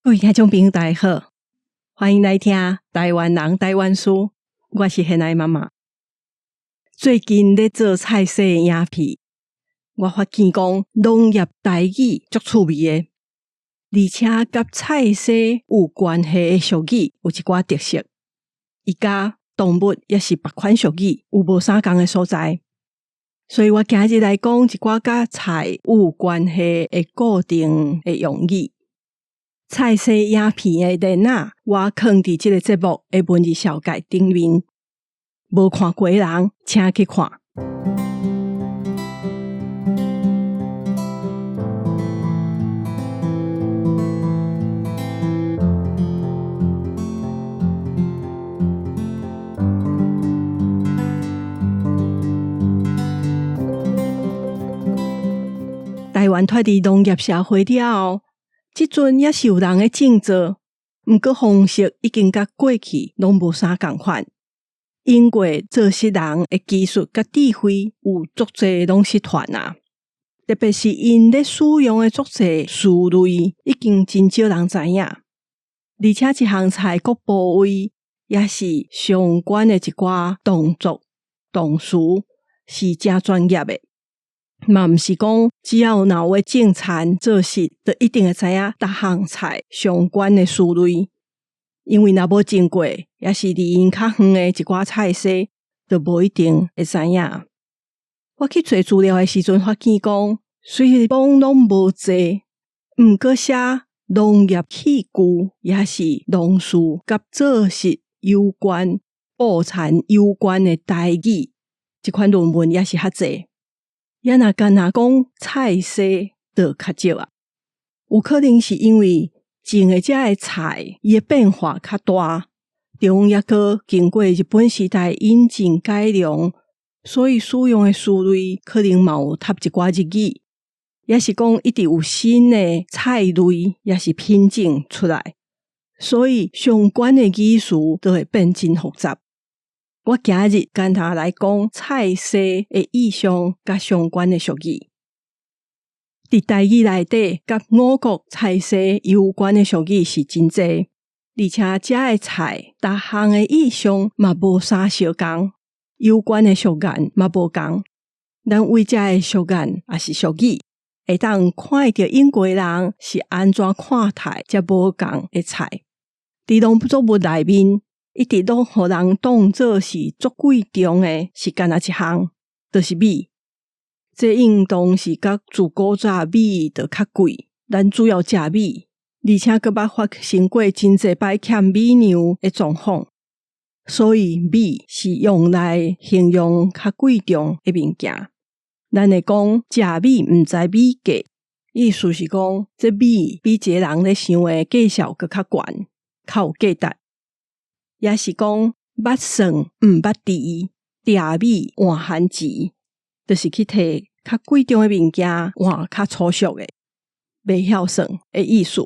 各位聽眾朋友，大家好，歡迎來聽台灣人台灣事，我是現愛媽媽。最近咧做菜色的影片，我發現講農業台語足趣味的，而且佮菜色有關係的俗語有一寡特色，伊佮動物抑是別款俗語有無相仝的所在。所以我今日來講一寡佮菜有關係的固定的用語。菜色影片的連仔，我囥佇這个節目的文字紹介頂面，無看過的人，請去看。台灣脫離農業社會了後，這陣猶是有人咧種作，毋過方式已經佮過去攏無啥仝款。因為做穡人的技術佮智慧有足濟攏失傳啊，特別是𪜶咧使用的足濟詞類已經真少人知影，而且一項菜各部位也是相關的一寡動作動詞是誠專業的。嘛毋是講只要若有咧種田做穡，就一定會知影逐項菜相關的詞類。因為若無種過，抑是離𪜶較遠的一寡菜系，就無一定會知影。我去揣資料的時陣，發現講雖然講攏無濟，毋過寫農業器具，抑是農事佮做穡有關、布田有關的台語，這款論文也是較濟。也若干焦講菜色就較少啊，有可能是因為種的這个菜，伊的變化較大，中猶閣經過日本時代引進改良，所以使用的詞類可能嘛有摕一寡日語，抑是講一直有新的菜類，抑是品種出來，所以相關的語詞都會變真複雜。我今日干焦來講菜色的意象佮相關的俗語。佇台語內底，佮五穀菜色有關的俗語是真濟，而且這个菜逐項的意象嘛無啥相仝，有關的俗諺嘛無仝。咱為這个俗諺抑是俗語，會當看會著用過的人是按怎看待這無仝的菜。佇農作物內面，一直攏予人當做是足貴重的，是干焦一項，就是米。這應當是佮自古早米就較貴，咱主要食米，而且閣捌發生過真濟擺欠米糧的狀況，所以米是用來形容較貴重的物件。咱會講食米毋知米價，意思是講這米比一个人咧想的價數閣較懸，較有價值。抑是講捌算毋捌除，掠米換番薯，就是去提較貴重的物件換較粗俗的，袂曉算的意思。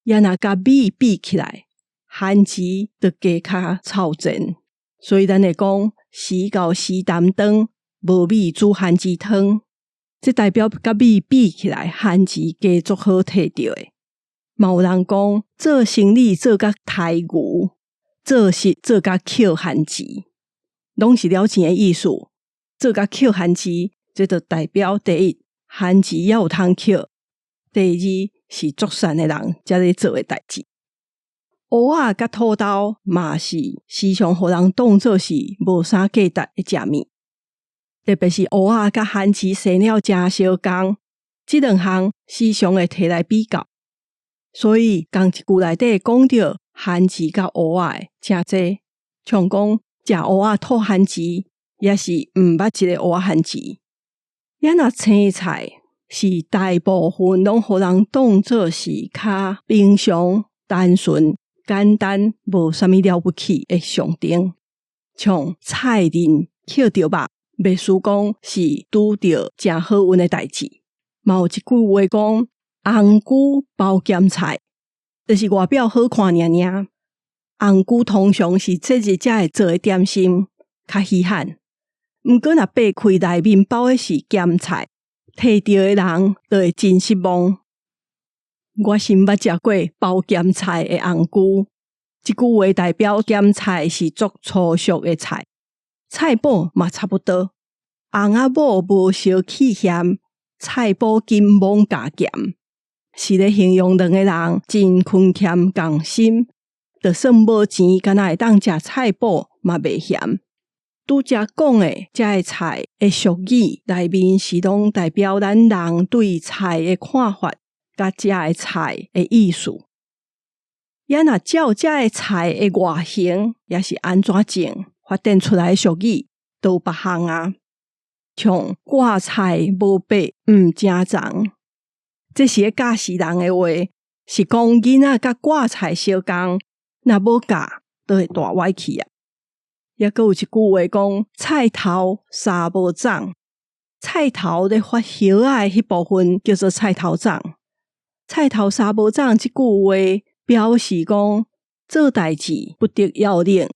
也若共米比起來，番薯就加較臭賤，所以咱會講時到時擔當，無米煮番薯湯。這代表佮米比起來，番薯加足好提著的。嘛有人講做生理做甲刣牛。做穡做甲抾番薯，攏是了錢的意思。做甲抾番薯，這就代表第一，番薯猶有通抾；第二是足善的人才咧做的代誌。蚵仔佮土豆嘛是時常予人當做是無啥價值的食物，特別是蚵仔佮番薯生了誠相仝，這兩項時常會提來比較。所以，仝一句內底講著番薯佮蚵仔的誠濟，像講食蚵仔吐番薯，抑是毋捌一个蚵仔番薯。也若青菜是大部分攏予人當做是較平常、單純、簡單，無啥物了不起的象徵。像菜躉抾著肉，袂輸講是拄著誠好運的代誌。嘛有一句話講，紅龜包鹹菜，就是外表好看爾爾。紅龜通常是節日才會做的點心，較稀罕。毋過若擘開內面包的是鹹菜，提著的人就會真失望。我是毋捌食過包鹹菜的紅龜，這句話代表鹹菜是足粗俗的菜。菜脯嘛差不多，翁仔某無相去嫌，菜脯金罔加鹹，是咧形容兩個人真勤儉仝心，就算無錢，敢若會當食菜脯嘛袂嫌。拄才講的這个菜的俗語內面是攏代表咱人對菜的看法，佮這个菜的意思。也若照這个菜的外形，抑是按怎種發展出來的俗語，都有別項啊。像割菜無白毋成欉，這是咧教示人的話，是講囡仔佮割菜相仝，若無教，就會帶歪去啊。抑閣有一句話講：菜頭捎無摠，菜頭咧發葉仔的彼部分叫做菜頭摠。菜頭捎無摠這句話表示講做代誌不得要領，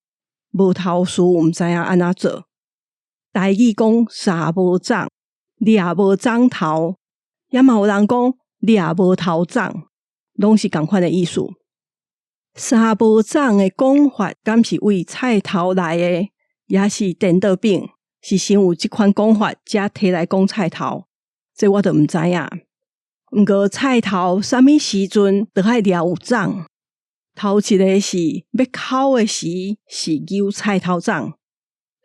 無頭緒，毋知影按怎做。台語講捎無摠，掠無摠頭，也嘛有人講掠無頭摠，攏是仝款的意思。捎無摠的講法，敢是為菜頭來的，抑是顛倒反，是先有這款講法，才提來講菜頭，這我就毋知影。毋過菜頭啥物時陣都愛掠有摠？頭一个是欲摳的時，是揪菜頭摠，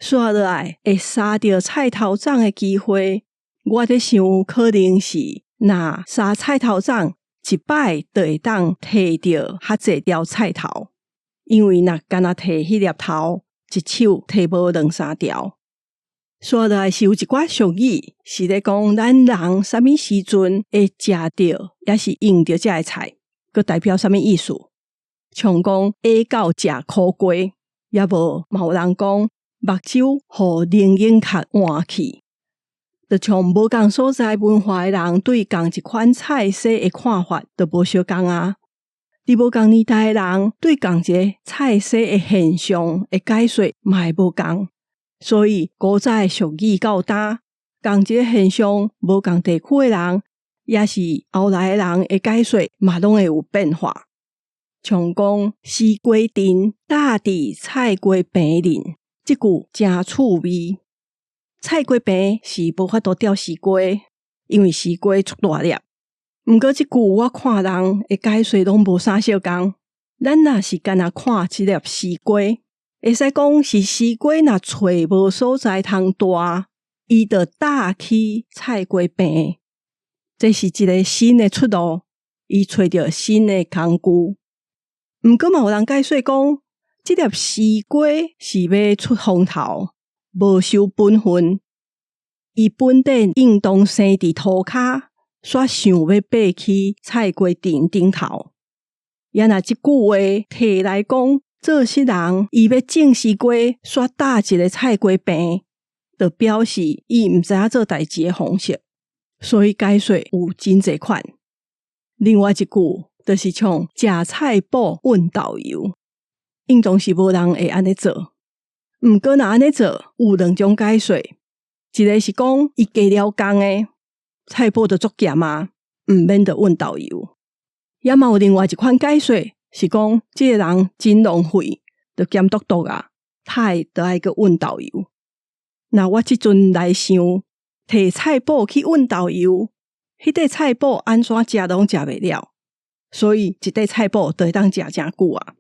煞落來會捎著菜頭摠的機會，我咧想可能是若捎菜頭摠，一擺就會當提著較濟條菜頭，因為若干焦提彼粒頭，一手提無兩三條。煞落來是有一寡俗語，是咧講咱人啥物時陣會食著，抑是用著這个菜，閣代表啥物意思？像講下狗食苦瓜，抑無嘛有人講目睭予冷眼殼換去。就像無仝所在文化的人對仝一款菜色的看法，就無相仝啊。佇無仝年代的人對仝一个菜色的現象的解說嘛會無仝。所以古早的俗語到今，仝一个現象，無仝地區的人，抑是後來的人的解說嘛攏會有變化。像講西瓜藤搭佇菜瓜棚裡，這句誠趣味。菜瓜棚是無法度吊西瓜，因為西瓜足大粒。毋過這句我看人的解說攏無啥相仝。咱若是干焦看這粒西瓜，會使講是西瓜若揣無所在通蹛，伊就搭去菜瓜棚。這是一个新的出路，伊揣著新的工具。毋過嘛有人解說講，這粒西瓜是欲出風頭，無守本分。伊本底應當生佇塗跤，煞想欲爬去菜瓜田頂頭。也若這句話提來講，做事人伊欲種西瓜，煞搭一个菜瓜棚，就表示伊毋知影做代誌的方式，所以解說有真濟款。另外一句就是像食菜脯抡豆油，應當是無人會按呢做。毋過若按呢做，有兩種解說，一个是講伊加了工的菜脯就足鹹啊，毋免著抡豆油。也嘛有另外一款解說，是講這个人真浪費，就鹹篤篤啊，刣就愛閣抡豆油。若我這陣來想，提菜脯去抡豆油，彼塊菜脯按怎食攏食袂了，所以一塊菜脯就會當食誠久啊。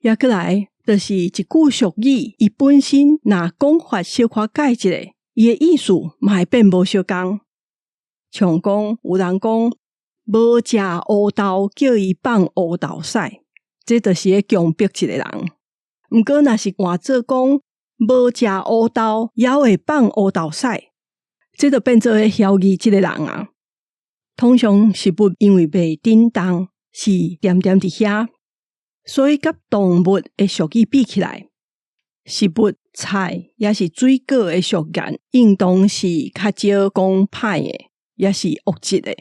也閣來，就是一句俗語，伊本身若講法小可改一下，伊的意思嘛會變無相仝。像講有人講無食烏豆，叫伊放烏豆屎，這就是咧強迫一個人。毋過若是換做講無食烏豆，猶會放烏豆屎，這就變做咧囂議這个人啊。通常食物因為袂振動，是恬恬佇遐，所以佮動物的俗語比起來，食物、菜抑是水果的俗言，應當是較少講歹的，抑是惡質的。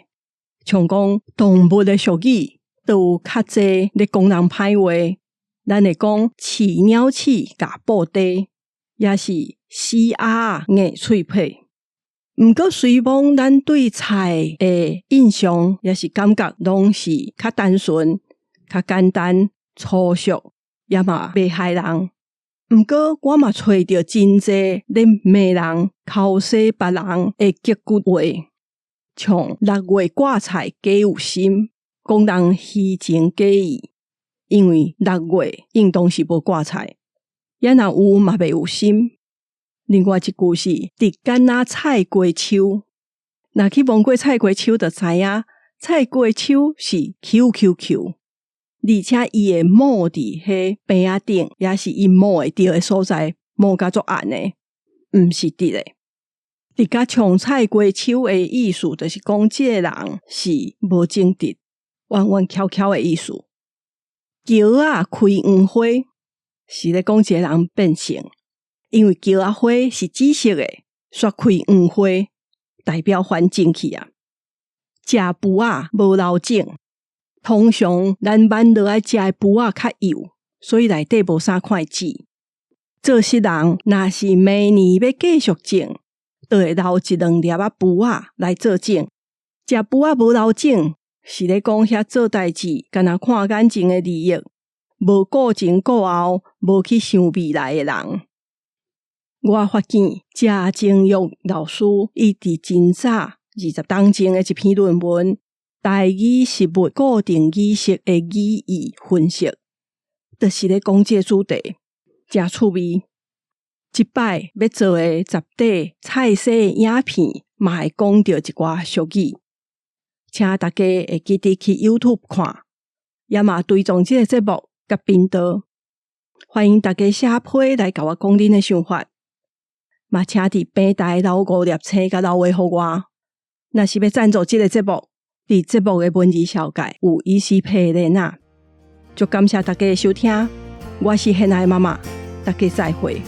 像講動物的俗語，都有較濟咧講人歹話。咱會講飼鳥鼠共布袋，抑是死鴨仔硬喙皮。毋過雖罔咱對菜的印象，抑是感覺，攏是較單純、較簡單、粗俗，也嘛袂害人。毋過我嘛揣著真濟咧罵人、剾洗別人的激骨話，像六月掛菜假有心，講人虛情假意，因為六月應當是無掛菜，抑若有嘛袂有心。另外一句是直敢若菜雞鬚，若去摸過菜雞鬚就知影，菜雞鬚是 Q Q Q。而且伊會抹佇彼棚仔頂，抑是伊摸會著的所在，摸甲足絚的，毋是直的。直甲像菜雞鬚的意思，就是講這个人是無正直、彎彎翹翹的意思。蕎仔開黃花，是咧講這个人變性，因為蕎仔花是紫色的，煞開黃花，代表反正去啊。食櫥仔無留種。通常咱挽落來食的櫥仔較幼，所以內底無啥看籽。做穡人若是明年欲繼續種，就會留一兩粒仔櫥仔來做種。食櫥仔無留種，是咧講遐做代誌，干焦看眼前的利益，無顧前顧後，無去想未來的人。我發現謝正玉老師伊佇真早20冬前的一篇論文。台語食物固定語式的語義分析，就是咧講這个主題，誠趣味。這擺欲做的十塊菜色的影片，嘛會講著一寡俗語，請大家會記得去 YouTube 看，也嘛追蹤這个節目佮頻道。歡迎大家寫批來共我講恁的想法，嘛請佇平台留五粒星佮留話予我。若是欲贊助這个節目，佇節目的文字紹介有 ECPay 的鏈仔，足感謝大家的收聽，我是現愛媽媽，大家再會。